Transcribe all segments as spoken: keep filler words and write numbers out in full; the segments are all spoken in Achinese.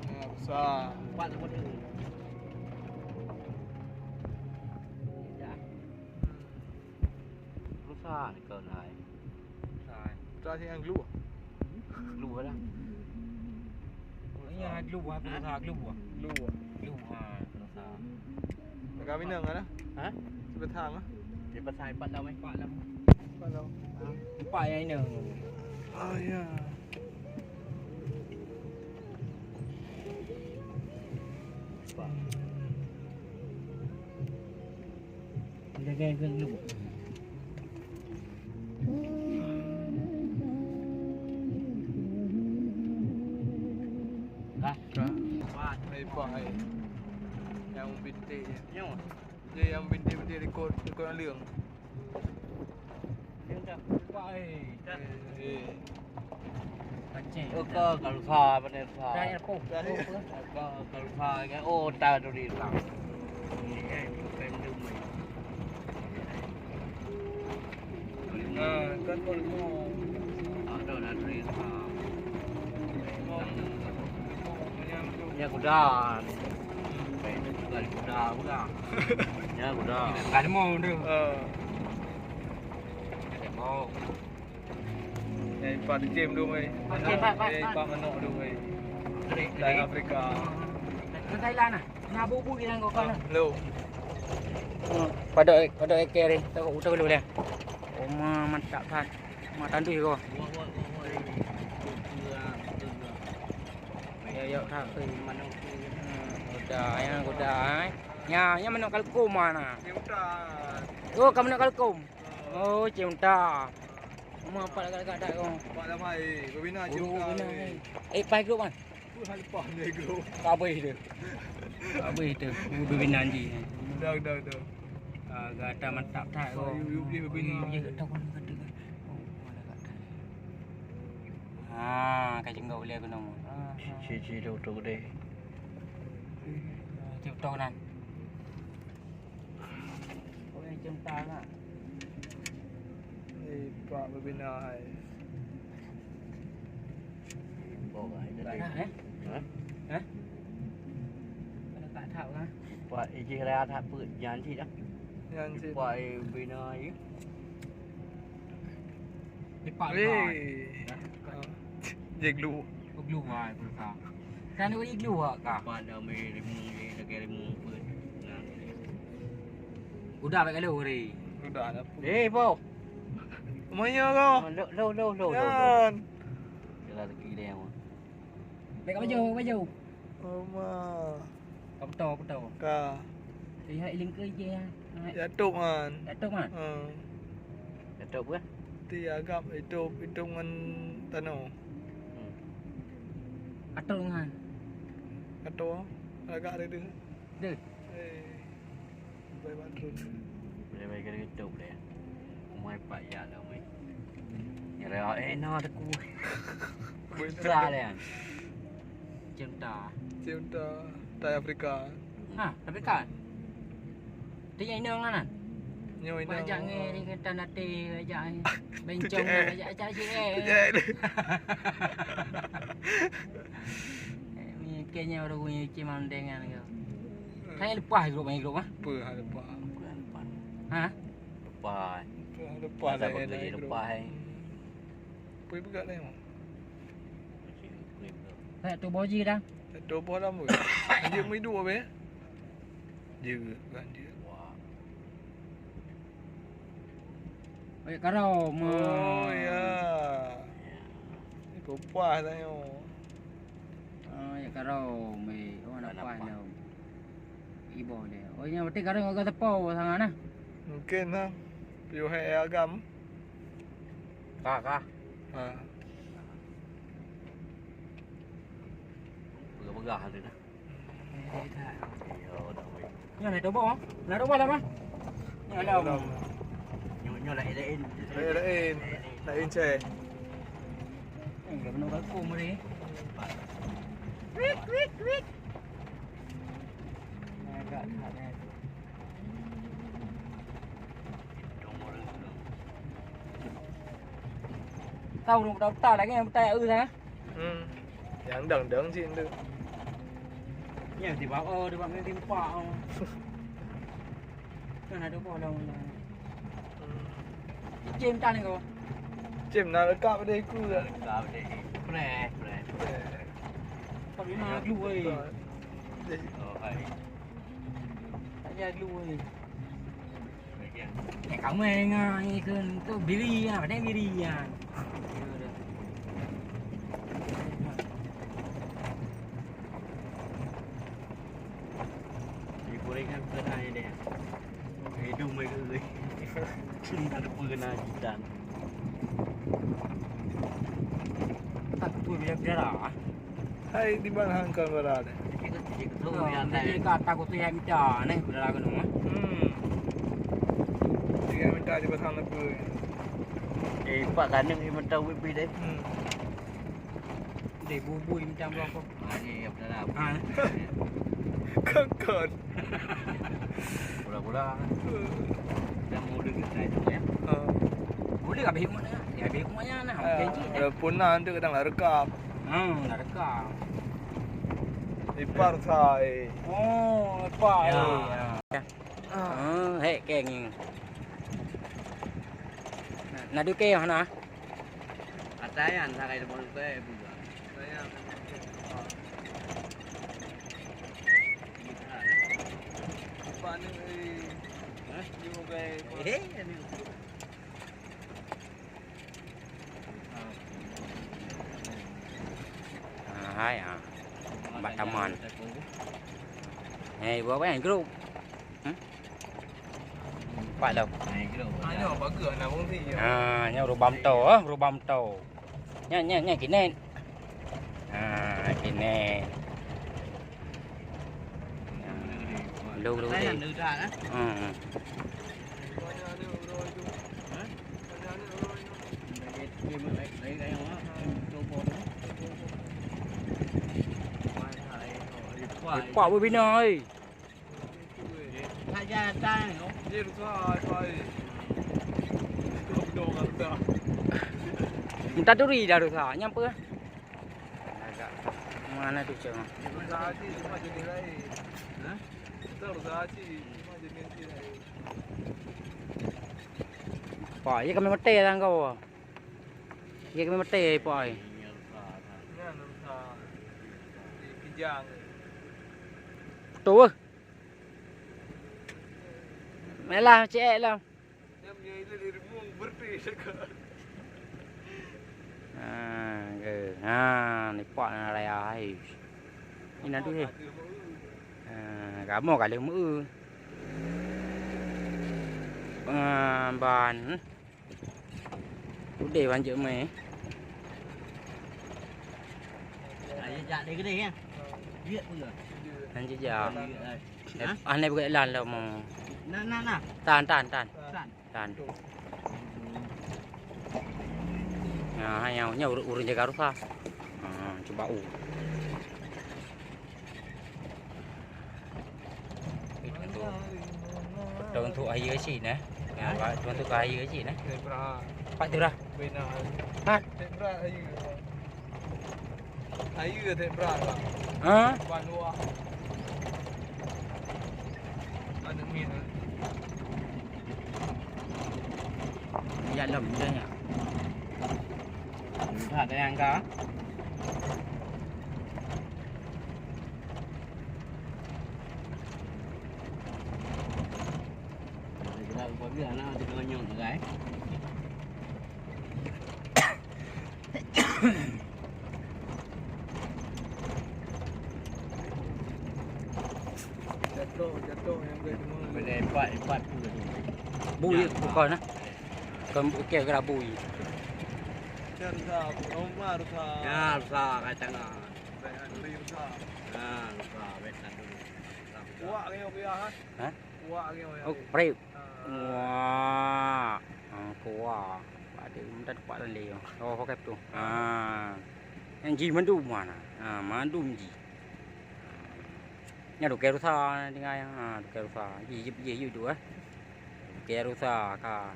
Ya, besar. Empat tempat tu. Ya. Hmm. Susah ni kau nak. Susah. Susah sih yang glue. Glue lah. Iya, glue apa susah glue? Glue. Glue ha, susah. Agak minang lah. Ha? Sebetang lah. Dia pasal empat lam, eh. Empat lam. Empat lam. Empat yang ini. Oh ya. Jaga yang kena dulu. Dah. Dah. Hai, Pak, hai. Yang bintik je. Nyawa. Dia yang bintik-bintik rekod, rekod alueng. Dia dah. Pak, eh. Eh, eh. Pancing. Oh, kau kalau sa, pandai sa. Dah, ya, Pung. Dah, ya. Kau kalau sa, kan? Oh, tak ada di dalam. Ini, eh, bukan rumah. Ah, kan kalau mau. Ada, ada di dalam. Mau. Ya, kuda. Baik, itu juga kuda pula. Ya, kuda. Kan mau tu. Ah. Kan mau. Eh, Pak Cem tu, weh. Pak Cem, Pak, Pak, eh, Pak. Pak Manok tu, weh. Dari, dari Afrika. Dari Thailand lah. Nah, bu-bu kita kau kan. Hello. Hmm, padok, padok eker ni. Tahu, tahu dulu dia. Oma mantap kan. Mak tandui kau. Ya, ya, tak apa. Hmm, kuda, ya, kuda, eh. Ya, ya, manok kalkom mana? Oh, kamu nak kalkom? Oh, cinta. Uma empat lagak-lagak dah kau. Empat dah mai. Berbina cinta. Berbina, eh. Eh, pai grup kan? Wah, lepas ni grup. Tak habis tu. Tak habis tu. Berbina ji. Dah, dah, dah. Ah, gata mantap tak kau? Yuk, yuk, yuk, berbina. Yuk, yuk, tak kau kata. Oh, mana kata? Ha, ka jenggot boleh aku nama. Ha, ha. Cik, cik, tu, tu deh. Cik, tu nan. Orang cinta lah. Eh, Pak berbina hai. Bau lah, eh, tadi. Dah, eh? Ha? Ha? Kena tak tak lah. Pak, eh, cik raya tak pun, jangan cik dah. Jangan cik. Pak, eh, bina, eh. Lipat, lipat. Weh. Dah. Ah. Dia glue. Oh, glue, ah, glue, ah. Kan dia glue, ah, kah? Lipat dah, meh, lima, eh, lagi lima pun. Nah. Udah, baik kalau, Ri. Udah, dah pun. Eh, Bo. Maya kau. Oh, lo, lo, lo, lo, lo, lo. Kan. Jalan lagi dia, Bo. Baik, baju, baju. Oma. Ka beutôi, beutôi. Ka. Lihat lingka je, ya. Ya, top man. Ya, top man. Ha. Ya, top ke? Ti agam itu, itu ngan tanoh. Hmm. Atau ngan. Atau agak ada tu. Deh. Eh. Bai ban run. Boleh bai kena YouTube deh. Umai pak ya lah, umai. Ya lah, eh, na aku. Betul. Sa lah. Cinta. Cinta. Thai Afrika. Ha, Afrika. Tu yang inong kan? Nyoe inong. Ajak nge ni kata nanti ajak nge. Bencong ajak ajak si eh. Kayaknya orang punya cimam dengan kau. Hai lepas grup, main grup ah. Apa hai lepas? Ha? Lepas. Lepas, lepas. Asal lah, bekerja lepas, eh. Apa yang pegat lah, Mak? Hai tu boji dah. Satu boh lam pun. Dia mui dua be. Dia kan dia. Wah. Oi, karo. Oh, ya. Ni pepas tanya. Oh, ya, karo, meh. Oh, nak pas dah. Iboh dia. Oh, yang penting karo enggak tepo sangat nah. Mungkin lah. Piu hai agam. Ka, ka. Ha. Peugah-peugah tu nah. Nyoe na tobo, na tobo dah mah. Nyoe dah. Nyoe, nyoe laén-laén. Laén-laén. Laén cai. Eh, dah penuh balkon mari. Wik, wik, wik. Agak tak ada. Tahu dong, tahu tak lagi yang betai eu sana. Hmm. Yang dang-dang cit tu. Ya, di bawah, oh, di bawah ni timpa, oh. Kan ada boh lawan. Cem tan ko. Cem nak lekap deh ku. Lekap deh. Preh, preh. Preh. Pak Bima dulu, eh. Oh, hai. Tak jadi dulu, eh. Eh, kamu yang ingat, ingat ke untuk biri ya, ada biri ya. Di gorengan pernah ini ya. Hidung mereka tu. Cinta lupa kena jidan. Tak betul biar biar ah. Hai, di mana hangkan bara deh? Jadi kata kutu yang minta neh, udah lagu nama. Hmm. Dia minta di pasang apa? Eh, pak kandung dia minta wipi deh. Hmm. Deh, bubui minta berapa? Mari ya, berapa? Ha. Kekon. Pula-pula. Dah mau duduk saya tu ya. Ha. Boleh habis rumah ya? Ya habis rumah ya nah. Ha. Janji dah. Walaupun nah tu kadang lah rekap. Hmm, dah rekap. Ipar sai. Oh, ipar. Ya. Ya. Ah, hek keng ni. Nah, duke hana. Atayan sakai depan saya pun. Ah, hai, ah. Bak taman. Eh, buat apa kan? Grup. Hmm? Empat tau. Ah, nyoe bagus anak fungsi nyoe. Ah, nyoe rubam tau, ah, rubam tau. Nyan, nyan, nyan kinet. Ah, kinet. Ah, lu, lu, lu. Hmm. Pak beubina, eh. Minta turi dah rusa, nyampe. Agak mana tu cuma? Pak, ya kami mati ya tangkau. Ya kami mati ya, Pak. Betul. Melah cek lah. Ha, ke. Ha, ni pak na raya hai. Ina tu he. Ha, kamu kali mu. Pengamban. Udeh banjir mai. Ayo jak deh gede ya. Dia pun. Lanjut jak. Ha? Aneh bukan lan lah mau. Nah, nah, nah. Tan, tan, tan. Tan. Tan. Nah, yang nya urut-urut jaga rusa. Ha, cuba u. Betul untuk air cik nah. Ya, betul untuk air cik nah. Pak tu dah. Ha? Ayu tek brat lah. Ha? Ban luah. Ada min. Ya lom dah ya. Dah ada yang ka. Kita bagi anak kita nyong guys. Jatuh, jatuh yang boleh semua. Boleh empat, empat tu dah. Bui bukan nah. Bukan bukit gerak bui. Rusa, Omar rusa. Ya, rusa kacang ah. Baik, rusa. Ya, rusa, baik satu. Kuat ke yang biasa? Ha? Kuat ke yang biasa? Oh, brake. Wah, ah, kuah. Ada minta tempat lain. Oh, pakai tu. Ah. Yang ji mandum mana? Ah, mandum ji. Nya tu rusa tinggal yang. Ah, tu rusa. Ji ji ji tu eh. Tu rusa ka.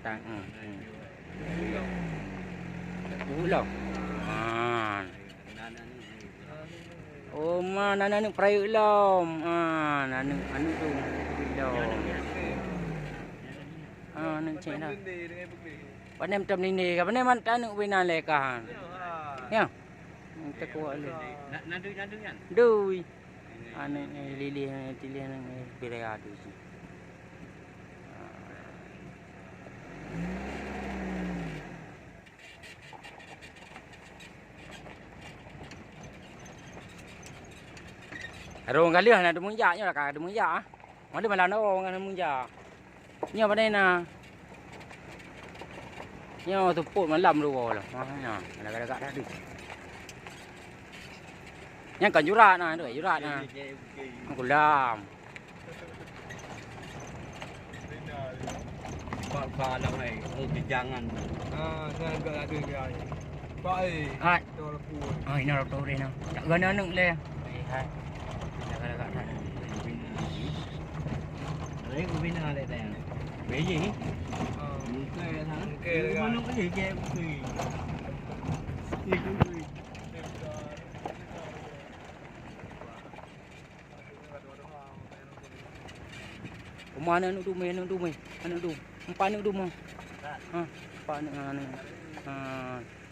Tang hmm. Hmm. Ulang. Ah. Oh, Ma, na aneuk peurayeuk lom. Ah, na aneuk, aneuk tu, aneuk tu lom. Ah, aneuk cek dah. Pandai meutam lindé, pandai man aneuk bina lé kan. Ya. Teukuak lé. Na, na dui, na dui kan? Dui. Aneuk, eh, lilih, eh, tilih aneuk, eh, bilai adu cit. Rhong ka lheueh na teumeujak, nyoe ka teumeujak, ah. Malam-malam na rhong ka teumeujak. Nyoe padai na. Nyoe seupôt malam dua lah. Ha, nyoe. Lagak-lagak tadi. Nyan kan jurat na, tu jurat na. Kulam. Bak-bak lam ai, oh, kejangan. Ah, saya agak ada dia. Baik. Hai. Betul pun. Ah, ina rot deh na. Tak gana aneuk lé. Hai, hai. Lagak-lagak that. Lagak bina lé tayang. Beji. Ah. Mungkin ya sana. Mungkin lagak. Mana boleh je bukui. Itu bukui. Uma aneuk dumé, aneuk dumé, aneuk dum-, empat aneuk dum. Ha, empat aneuk, ha, aneuk. Ha,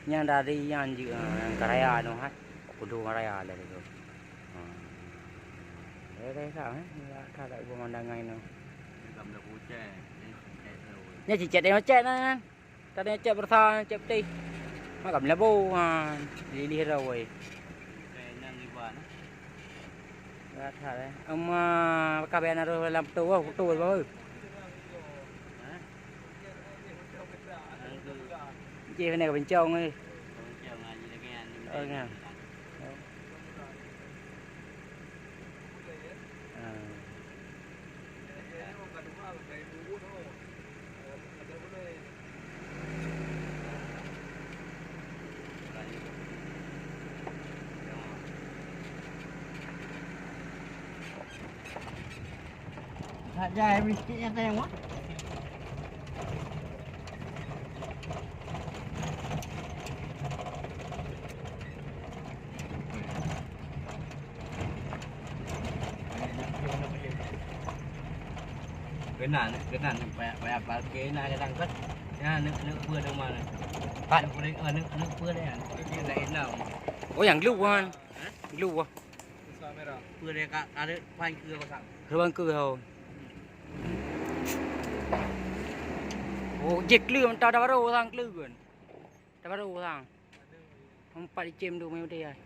nyan dari nyan jeuet, ha, nyang ka raya nyoe, ha. Kudu raya dari tu. Ha. Ya, dah, dah, eh. Dah, dah, dah, pemandangan tu. Nyan cicet, cicet nyoe cek na. Tadi cek beurasa, cek putih. Mak ka meulabo, ha, lilih rot wai. Rata, eh. Ama, ka bèk na roh lam tu, wah, betul, wah. Cik, kena kebencong, eh. Oh, kan. Hak jai miskin nyang sayang, wah. Keunan, keunan, payah, payah parkir na kadang kan. Ya, neuk, neuk peue teuma na. Pat. Neuk peue, neuk, neuk peue na. Neuk peue na. Oh, nyang glue wan. Ha? Glue wah. Peue na ka, ka ada pan keu kosong. Ruang keu ho. Oh, jek kleu mentah dah baru orang kleu kan. Dah baru orang. Empat icem tu main udeh ai.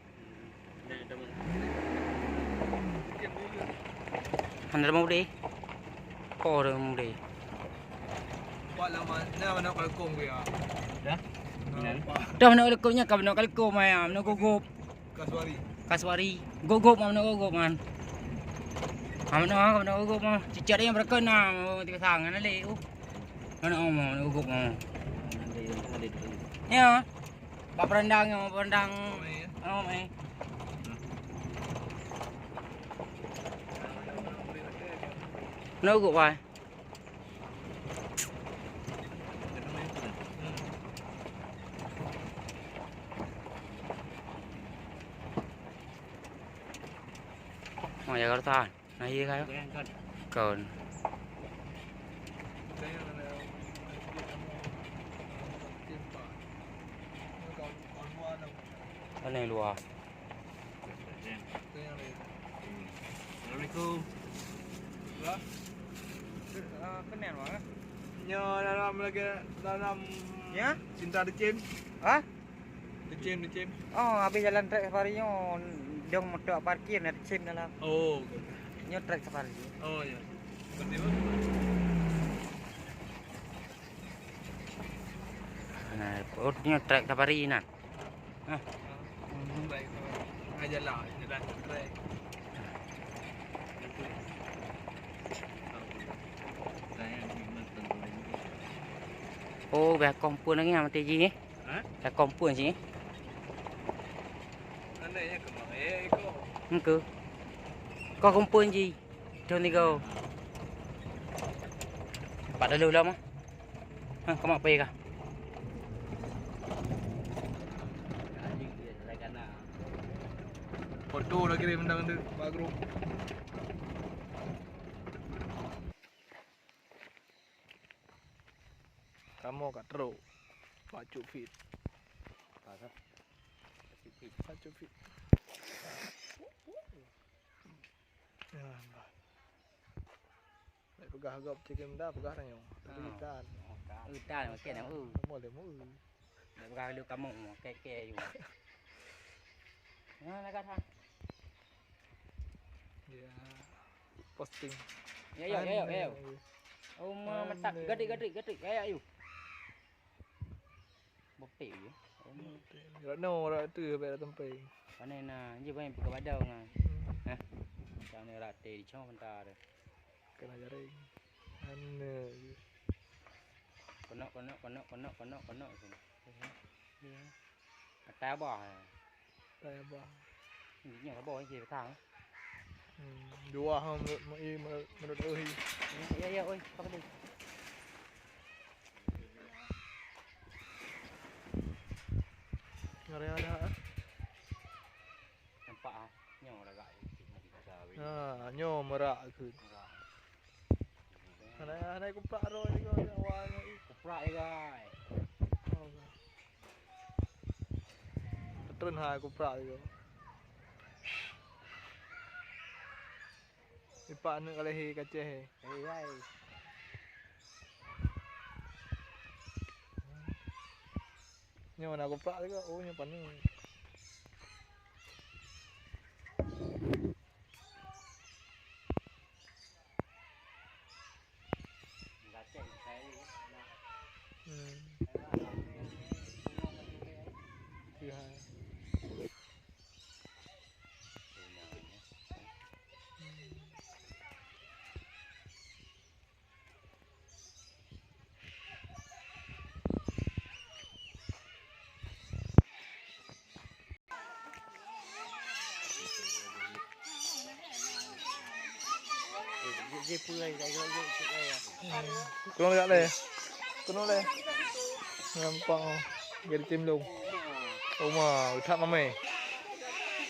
Hana mau udeh. Ko dah mau udeh. Buat lama, nah, mana kalkong dia? Dah? Nah, dah mana kalkong nya, ka mana kalkong mai, mana gugup. Kasuari. Kasuari. Gugup, mana gugup, man. Ha, mana, mana gugup, man. Cicak dia yang berkena, mau tiga tangan, leh, uh. Mana, oh, mana gugup, man. Ya. Bak peurandang nyoe, peurandang. Oh, meh. Nyoe geuh, wai. Oh, ya, kata. Nah, iya, kayo. Kon. Mana yang luar? Assalamualaikum. Lah. Ah, kenal, Bang, eh? Nyoe dalam lagi, dalam. Ya? Cinta Decim. Hah? Decim, Decim. Oh, habis jalan trek safari nyoe, dong motor parkir na Decim dalam. Oh, betul. Nyoe trek safari. Oh, ya. Berarti apa? Nah, oh, nyoe trek safari na. Hah? Trek safari. Ah, jalan, jalan trek. Oh, bah kompon lagi sama T J, eh? Ha? Ka kompon sini. Mana ya kemang? Eh, iko. Engke. Kau kompon ji. Jom tiga. Empat lalu lah mah. Ha, kau mak pai kah? Foto lagi deh bintang tu, bak grup. Kamoe ka trok. Pacut fit. Pacut fit. Pacut fit. Ya, bah. Nak peugah gob cik dah peugah tanyoe. Tapi Ah. Tan. Oh, tan. Eh, tan, okey, nak, eh. Kamoe lé mu. Nak peugah lu kamoe, okey, okey, ayu. Nah, nak kata. Ya. Posting. Ya, ya, ya, ya, ya. Aneh. Oh, ma, matak. Aneh. Gadik, gadik, gadik. Ya, ya, ayu. Bukti je. Rano, rak tu, baik dah sampai. Panen na, je banyak buka badau nga. Hmm. Hah? Macam ni rak teh di cong bentar. Kena jaring. Aneh. Konok, konok, konok, konok, konok, konok. Ya. Atai abah. Atai abah. Ni abah je petang. Hmm, dua ha menurut, menurut, menurut euy. Ya, ya, oi, apa kata? Ngeri ada. Nampak ah, nyoe lagak. Ha, nyoe merak ke. Hana, hana kuprak roh juga awak ni. Kuprak je, guys. Oh. Patron ha kuprak juga. Ipak aneuk ka lahé ka Aceh, eh. Hei, hai. Nyoe na kuprak juga. Oh, nyoe paneuk. Hmm. Iya. Keunoe lé. Keunoe lé. Nampak oh. Jadi tim dong. Oma, utak mamai.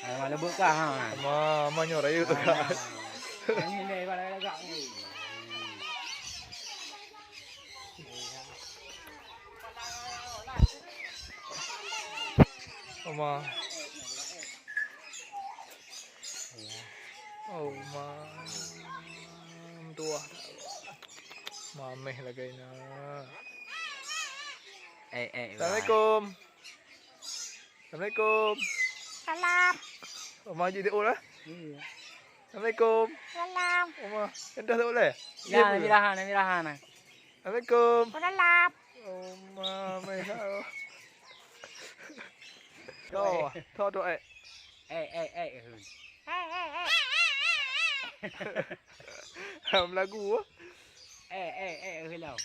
Ai, ma leubeh kah, ha? Ma, ma nyoe rayeuk tu kah. Ini deh, bala lagak ni. Oma. Oh, ma. Tuah. Mameh lagèe na. Eh, eh, Assalamualaikum. Assalamualaikum. Salam. Oma ji diul lah. Iya. Assalamualaikum. Salam. Oma, endah tu boleh? Ya, Nabi Rahan, Nabi Rahan. Assalamualaikum. Salam. Oma, mai ha. Tho, tho tu eh. Eh, eh, eh. Eh, eh, eh. Ham lagu. Eh, eh, eh, hello.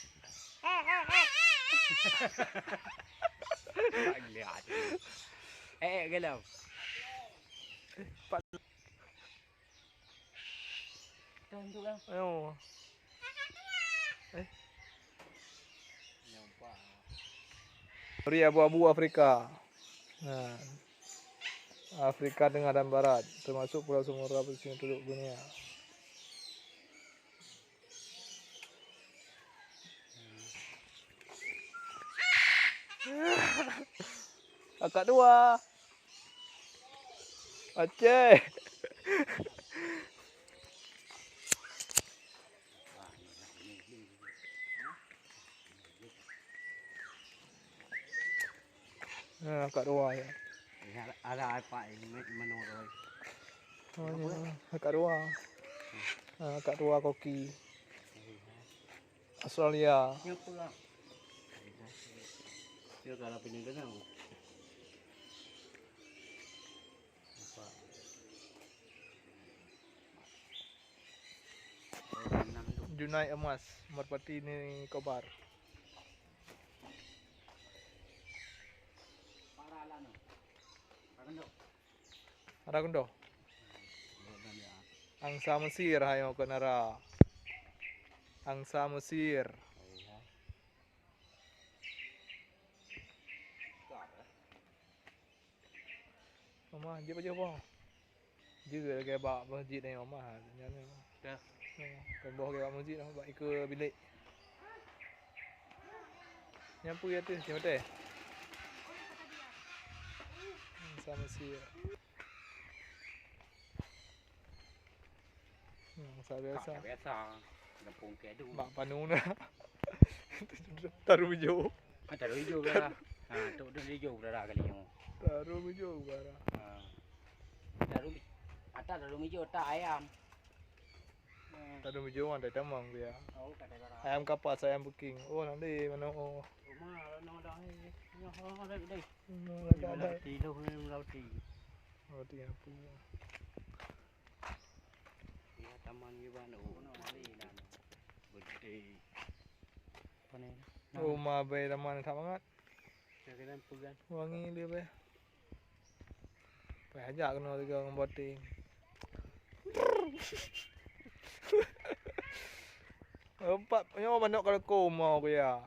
Eh, eh, eh. Eh, eh, hello. Ayo. Eh. Peri abu-abu Afrika. Nah. Afrika Tengah dan Barat, termasuk Pulau Samudra Pasifik, teluk dunia. Akak dua. Aceh. Ha, kat luar ya. Ya, ada apa ini menurut? Oh, ya. Kat luar. Ha, kat luar koki. Australia. Siapa lah? Dia kalau pindah kenal. Junai Emas, Merpati Ni Kobar. Ara Gundo. Angsa Mesir hayo ke nara. Angsa Mesir. Mama, jep aja bang. Jeuet lagèe bak masjid nyoe mah, nyan nyoe. Dah. Nyoe, teuboh lagèe bak masjid nyoe, bak ikeue bilék. Nyan peue ateueh, nyoe teh. Hmm, sama si. Hmm, sa biasa. Ka biasa. Gampông keu adu. Mak panu na. Taroh ijo. Ha, taroh ijo lah. Ha, tok dah ijo dah kali nyoe. Taroh ijo bara. Ha. Taroh, ata taroh ijo, ata ayam. Taroh ijo wan tamong dia. Oh, kata bara. Ayam kapas, ayam buking. Oh, nanti mana oh. Rumah, nong dah, eh, nyoh, oh, dai, dai. Nong dah, dah. Roti, dah, roti. Roti apa? Ya, taman gimana? Oh, no, mari, nah, no. Betul. Apa ni? Oh, ma bai taman that bangat. Saya kena pegang. Wangi dia bai. Pai ajak kena tiga orang boting. Empat nyoe banyak kalau kau mau ya.